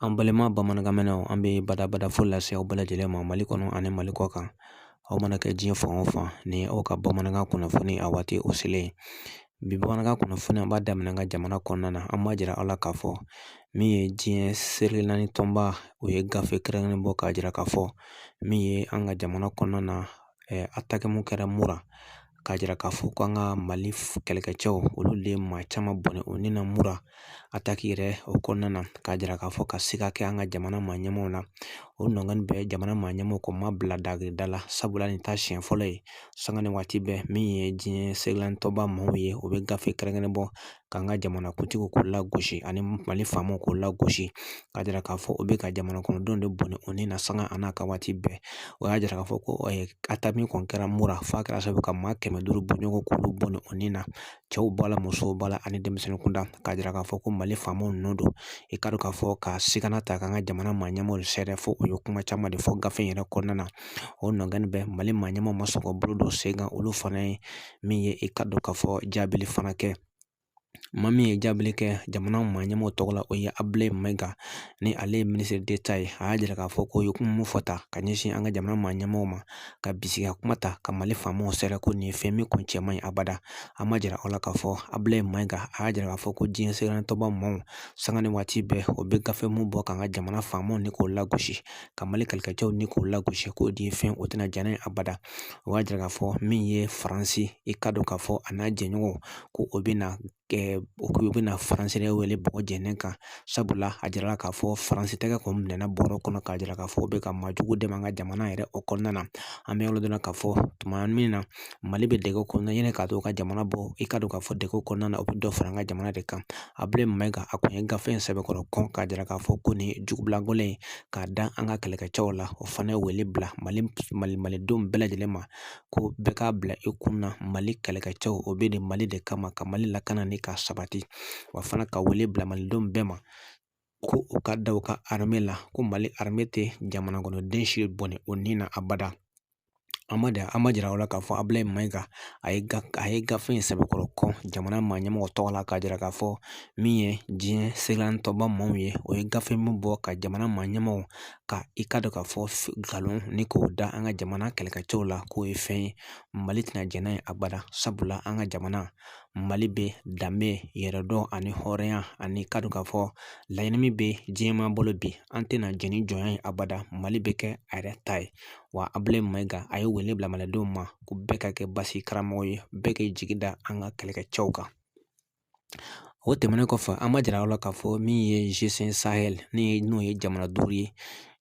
An balima bamanankanmɛnnaw, an bɛ badabada foli lase aw bɛɛ lajɛlen ma Mali kɔnɔ ani Mali kɔ kan. Aw mana kɛ diɲɛ fan o fan, ni aw ka bamanankan kunnafoni a waati o selen. Bi bamanankan kunnafoni, an b'a daminɛ an ka jamana kɔnɔna na. An b'a jira aw la k'a fɔ min ye diɲɛ seleke naani tɔnba, o ye gafe kɛrɛnkɛrɛnnen bɔ k'a jira k'a fɔ min ye an ka jamana kɔnɔna na, attaque mun kɛra Mura, k'a jira k'a fɔ ko an ka Mali kɛlɛkɛcɛw, olu de ye maa caman bɔnɛ o ni na Mura attaque yɛrɛ o kɔnɔna na, k'a jira k'a fɔ ka siga kɛ an ka jamana maa ɲɛmaaw na. O nɔgɔn bɛɛ jamana maa ɲɛmaaw ko ma bila dagida la, sabula nin t'a siɲɛ fɔlɔ ye. Sanga ni waati bɛɛ, min ye diɲɛ seleke naani tɔnba maaw ye, o bɛ gafe kɛrɛnkɛrɛn bɔ k'an ka jamana kuntigiw k'u lagosi ani Mali faamaw k'u lagosi, k'a jira k'a fɔ o bɛ ka jamana kɔnɔdenw de bɔnɛ o ni na sanga a n'a ka waati bɛɛ. O y'a jira k'a fɔ ko attaque min kɔni kɛra Mura, f'a kɛra sababu ka maa 500 bɔɲɔgɔn k'olu bɔnɛ o ni na, cɛw b'a la, musow b'a la ani denmisɛnnin kunda, k'a jira k'a fɔ ko Mali faamaw ninnu don. I ka dɔn k'a fɔ ka sigana ta k'an ka jamana maa ɲɛmaaw sɛgɛrɛ, fo u ye kuma caman de fɔ gafe in yɛrɛ kɔnɔna na. O nɔgɔn bɛɛ, Mali maa ɲɛmaaw ma sɔn ka bolo don sen kan. Olu fana ye min ye, i ka dɔn k'a fɔ jaabili fana kɛ. Maa min ye jaabili kɛ jamana maa ɲɛmaaw tɔgɔ la, o ye Abulayi Mayiga, ni ale ye ministre d'État ye. A y'a jira k'a fɔ ko ye kuma mun fɔ ta ka ɲɛsin an ka jamana maa ɲɛmaaw ma, ka bisigiya kuma ta ka Mali faamaw sɛgɛrɛ, ko nin ye fɛn min kun cɛ man ɲi abada. An ma jira aw la k'a fɔ Abulayi Mayiga a y'a jira k'a fɔ ko diɲɛ seleke naani tɔnba maaw, sanga ni waati bɛɛ, o bɛ gafe mun bɔ k'an ka jamana faamaw ni k'o lagosi, ka Mali kɛlɛkɛcɛw ni k'o lagosi, k'o di fɛn o tɛna diya n'a ye abada. O y'a jira k'a fɔ min ye Faransi, i ka dɔn k'a fɔ a n'a jɛɲɔgɔnw, ko o bɛna o bɛna Faransi yɛrɛ wele bɔgɔ jɛnen kan, sabula a jirala k'a fɔ Faransi tɛgɛ kɔni minɛna bɔrɔ kɔnɔ, k'a jira k'a fɔ o bɛ ka maajugu dɛmɛ an ka jamana yɛrɛ o kɔnɔna na. An bɛ yɔrɔ dɔ la k'a fɔ tuma min na Mali bɛ degun kɔnɔna, yanni k'a to ka jamana bɔ, i ka dɔn k'a fɔ degun kɔnɔna na, o bɛ dɔ fara an ka jamana de kan. Abulayi Mayiga a kun ye gafe in sɛbɛkɔrɔ kɔn, k'a jira k'a fɔ ko nin jugubilankolon ye k'a da an ka kɛlɛkɛcɛw la. O fana ye wele bila Mali malidenw bɛɛ lajɛlen ma, ko bɛɛ k'a bila i kun na, Mali kɛlɛkɛcɛw, o bɛ de Mali de kama, ka Mali lakana ni k'a sabati. Wa fana ka wele bila malidenw bɛɛ ma ko u ka da u ka armée la, ko Mali armée tɛ jamana kɔnɔden si bɔnɛ o ni na abada. An ma da, an ma jira aw la k'a fɔ Abulayi Mayiga a ye gafe in sɛbɛkɔrɔ kɔn jamana maa ɲɛmɔgɔ tɔgɔ la, k'a jira k'a fɔ min ye diɲɛ seleke naani tɔnba maaw ye, o ye gafe min bɔ ka jamana maa ɲɛmaaw ka i ka dɔn k'a fɔ nkalon ni k'o da an ka jamana kɛlɛkɛcɛw la, k'o ye fɛn ye Mali tɛna jɛn n'a ye abada, sabula an ka jamana Mali bɛ danbe, yɛrɛdɔn ani hɔrɔnya, ani ka dɔn k'a fɔ laɲini min bɛ diɲɛmaa bolo bi, an tɛna jɛn ni jɔnya ye abada. Mali bɛ kɛ a yɛrɛ ta ye. Wa Abulayi Mayiga a ye wele bila malidenw ma ko bɛɛ ka kɛ basi karamɔgɔ ye, bɛɛ k'i jigi da an ka kɛlɛkɛcɛw kan. O tɛmɛnen kɔfɛ, an b'a jira aw la k'a fɔ min ye G5 Sahel, ni n'o ye jamana 5 ye,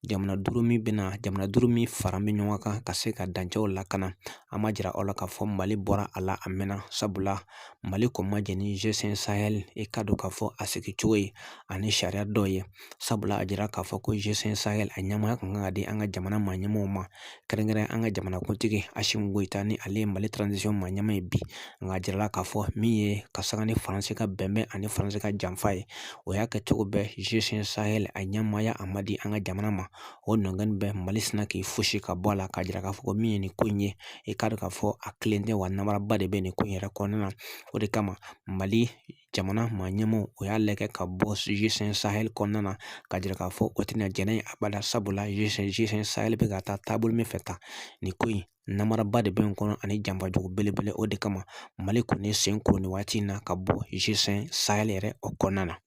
jamana 5 min bɛna, jamana 5 min fara bɛ ɲɔgɔn kan ka se ka dancɛw lakana. An b'a jira aw la k'a fɔ Mali bɔra a la a mɛnna, sabula Mali kɔni ma jɛn ni G5 Sahel, i ka dɔn k'a fɔ a sigi cogo ye ani sariya dɔw ye, sabula a jira k'a fɔ ko G5 Sahel a ɲɛmaaya kun kan ka di an ka jamana maa ɲɛmaaw ma, kɛrɛnkɛrɛn an ka jamana kuntigi Asimi Goyita, ni ale ye Mali transition maa ɲɛmaa ye bi. Nka a jirala k'a fɔ min ye ka sanga ni Faransi ka bɛnbɛn ani Faransi ka janfa ye, o y'a kɛ cogo bɛɛ G5 Sahel a ɲɛmaaya a ma di an ka jamana ma. O nɔgɔn bɛɛ, Mali sina k'i fosi ka bɔ a la, k'a jira k'a fɔ ko min ye nin ko in ye, i k'a dɔn k'a fɔ a tilen tɛ, wa namaraba de bɛ nin ko in yɛrɛ kɔnɔna na. O de kama Mali jamana maa ɲɛmaaw, o y'a lajɛ ka bɔ G5 Sahel kɔnɔna na, k'a jira k'a fɔ o tɛna jɛn n'a ye abada, sabula G5 Sahel bɛ ka taa taabolo min fɛ tan, nin ko in namaraba de bɛ nin kɔnɔ ani janfajugu belebele. O de kama Mali kɔni sen ko nin waati in na ka bɔ G5 Sahel yɛrɛ o kɔnɔna na.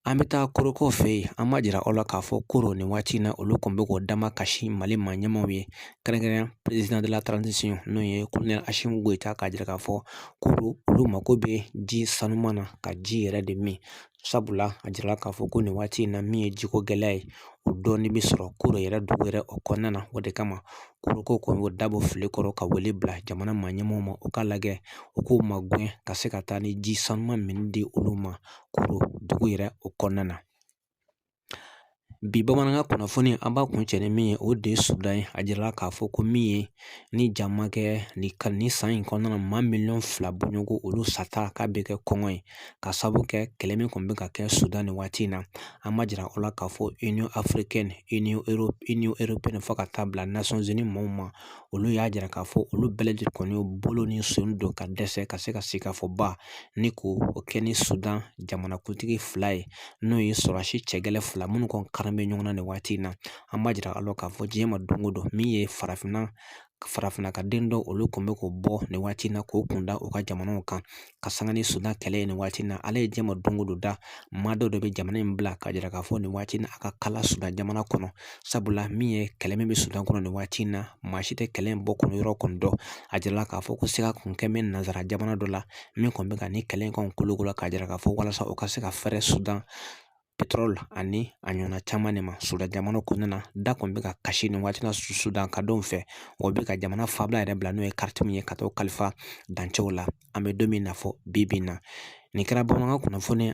An bɛ taa Korokaw fɛ yen. An b'a jira aw la k'a fɔ Koro nin waati in na, olu kɔni bɛ k'o dama kasi Mali maa ɲɛmaaw ye, kɛrɛnkɛrɛn président de la transition, n'o ye colonel Asimi Goyita, k'a jira k'a fɔ Koro olu mako bɛ ji sanuman na, ka ji yɛrɛ de min, sabula a jirala k'a fɔ ko nin waati in na, min ye jiko gɛlɛya ye, o dɔɔnin bɛ sɔrɔ Koro yɛrɛ dugu yɛrɛ o kɔnɔna na. O de kama Korokaw kɔni y'o dabɔ fili kɔrɔ ka wele bila jamana maa ɲɛmaaw ma, u k'a lajɛ u k'u magɛn ka se ka taa ni ji sanuman min di olu ma Koro dugu yɛrɛ o kɔnɔna na. Bi bamanankan kunnafoni an b'a kuncɛ ni min ye, o de ye Sudan ye. A jirala k'a fɔ ko min ye ni ja ma kɛ nin ka nin san in kɔnɔna na, maa 2 miliyɔn bɔɲɔgɔnko olu sata k'a bɛ kɛ kɔngɔ ye, ka sababu kɛ kɛlɛ min kɔni bɛ ka kɛ Sudan nin waati in na. An b'a jira o la k'a fɔ Union africaine, Union européenne, fo ka taa bila Nations Unies maaw ma, olu y'a jira k'a fɔ olu bɛɛ lajɛlen kɔni bolo ni sen don ka dɛsɛ ka se ka sigikafɔba ni k'o kɛ ni Sudan jamanakuntigi fila ye, n'o ye sɔrɔdasi cɛgɛlɛ fila minnu kɔni kari bɛ ɲɔgɔn na nin waati in na. An b'a jira aw la k'a fɔ diɲɛ ma don o don, min ye farafinna ka den dɔw olu kun bɛ k'o bɔ nin waati in na k'o kun da u ka jamanaw kan ka sanga ni Sudan kɛlɛ ye nin waati in na. Ala ye diɲɛ ma don o don da maa dɔw de bɛ jamana in bila k'a jira k'a fɔ nin waati in na a ka kala Sudan jamana kɔnɔ, sabula min ye kɛlɛ min bɛ Sudan kɔnɔ nin waati in na, maa si tɛ kɛlɛ in bɔ kɔnɔ yɔrɔ kɔni dɔn. A jirala k'a fɔ ko siga kun kɛ bɛ nanzara jamana dɔ la min kɔni bɛ ka nin kɛlɛ in kɔni kolokolo, k'a jira k'a fɔ walasa o ka se ka fɛrɛ Sudan pétrole ani a ɲɔgɔnna caman de ma Sudan jamana kɔnɔna na. Da kɔni bɛ ka kasi nin waati na Sudan ka denw fɛ, o bɛ ka jamana fabila yɛrɛ bila, n'o ye Khartoum ye, ka t'o kalifa dancɛw la. An bɛ don min na fɔ bi bi in na, nin kɛra bamanankan kunnafoni.